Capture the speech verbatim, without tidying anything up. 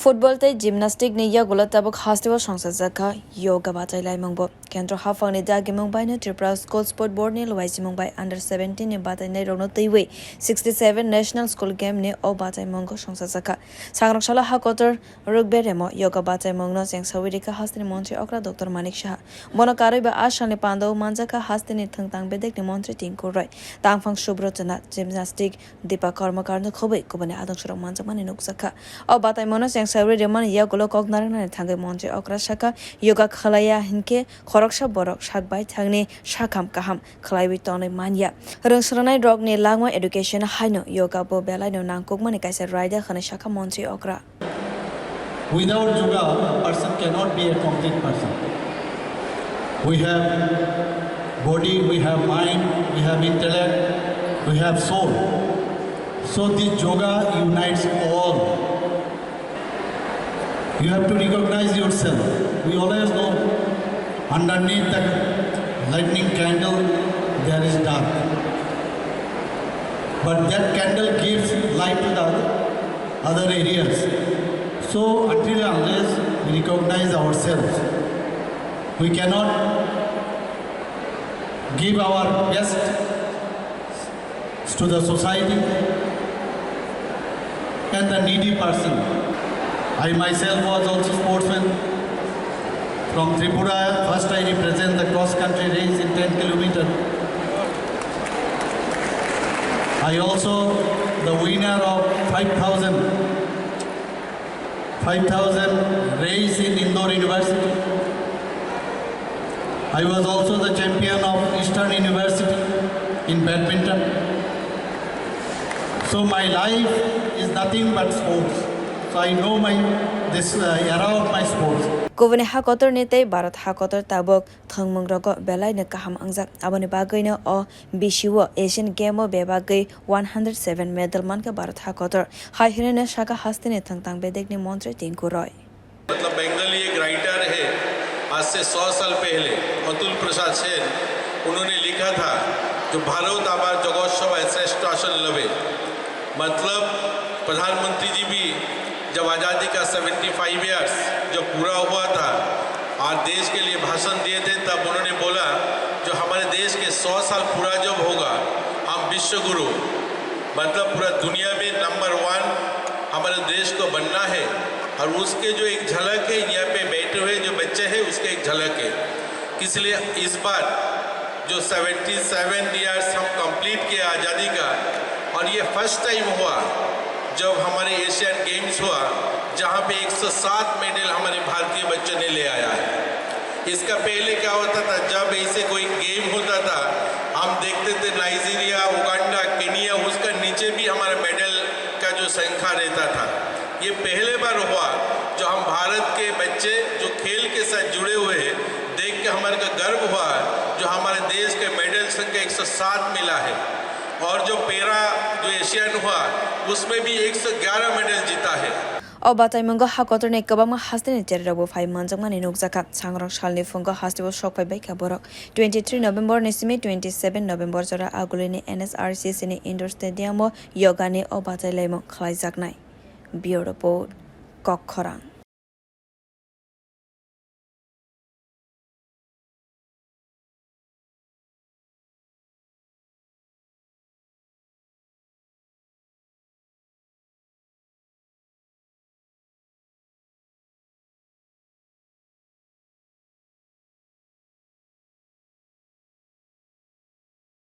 Football tei gymnastic ni yagulo tabuk hasteo songchajakha yoga batai laimungbo. Kendro haphangni dagimung baino Tripura School Sport Board ni lwaijimung bai under seventeen ni batainai rokno twiwi sixty seven National School Game ni o bataimungo songchajakha. Sangrok salo ha kotor rwkbe remo yoga bataimungno chengsawi rikha hasteni montri okra Doctor Manik Saha. Bono karwi ba a salni pandao manjakha hasteni thwngtang bedekni montri Tinku Roy, tangphang Subrata Nath, gymnastic Deepa Karmakar no khobwi kubuni adongsorok manjakmani nukjakha. O bataimungno chengsawi rwmani yagulo kok narwknani thangwi montri okra sakha, yoga khlaiya hinkhe khoroksa borok sak baithangni sakham kaham khlaiwi tonwi manya. Rwngsrwnai rokni langma education haino yoga bo belaino nangkukmani kaisa raida hwnwi sakha montri okra. Without yoga, a person cannot be a complete person. We have body, we have mind, we have intellect, we have soul. So this yoga unites all. You have to recognize yourself. We always know underneath the lightning candle there is dark. But that candle gives light to the other other areas. So until unless we recognize ourselves, we cannot give our best to the society and the needy person. I myself was also sportsman from Tripura. First I represent the cross country race in ten kilometer. I also the winner of five thousand, five thousand race in Indore University. I was also the champion of Eastern University in badminton. So my life is nothing but sports. So I know my this uh, era of my sports. Kubuni ha kotorni tei Bharat ha kotor tabuk thwngmungrogo belaino kaham wngjak. Aboni bagwino o bisio Asian Game o bebagwi one hundred seven medal mankha Bharat ha kotor. Hai hwnwi sakha hasteni thwngtang bedekni montri Tinku Roy. मतलब बंगाली एक राइटर है, आज से सौ साल पहले अतुल प्रसाद सेन, उन्होंने लिखा था जो भारत आबार जगत सभाय श्रेष्ठ आसन लबे। मतलब प्रधानमंत्री जी भी जब आज़ादी का सेवेंटी फाइव ईयर्स जब पूरा हुआ था और देश के लिए भाषण दिए थे, तब उन्होंने बोला जो हमारे देश के सौ साल पूरा जब होगा, हम विश्व गुरु, मतलब पूरा दुनिया में नंबर वन हमारे देश को बनना है। और उसके जो एक झलक है, यहाँ पे बैठे हुए जो बच्चे हैं, उसके एक झलक है। इसलिए इस बार जो सेवेंटी सेवन ईयर्स हम कंप्लीट किया आज़ादी का, और ये फर्स्ट टाइम हुआ जब हमारे एशियन गेम्स हुआ, जहाँ पे एक सौ सात मेडल हमारे भारतीय बच्चों ने ले आया है। इसका पहले क्या होता था, जब ऐसे कोई गेम होता था, हम देखते थे नाइजीरिया, उगांडा, केनिया, उसका नीचे भी हमारा मेडल का जो संख्या रहता था। ये पहले बार हुआ जो हम भारत के बच्चे जो खेल के साथ जुड़े हुए हैं, देख के हमारे को गर्व हुआ जो हमारे देश के मेडल संख्या एक सौ सात मिला है। और जो पैरा जो एशियन हुआ, उसमें भी एक सौ ग्यारह मेडल जीता है। O bataimungo ha kotorni kwbangma hasteni chererokbo phai manjakmani nukjakha. Sangrok salni phungo hasteo sok phai baikha borok. Twenty three November ni simi twenty seven November jora agulini N S R C C ni indoor stadium o yoga ni o batai laimung khlaijaknai. Bureau Report, Kokkhorang.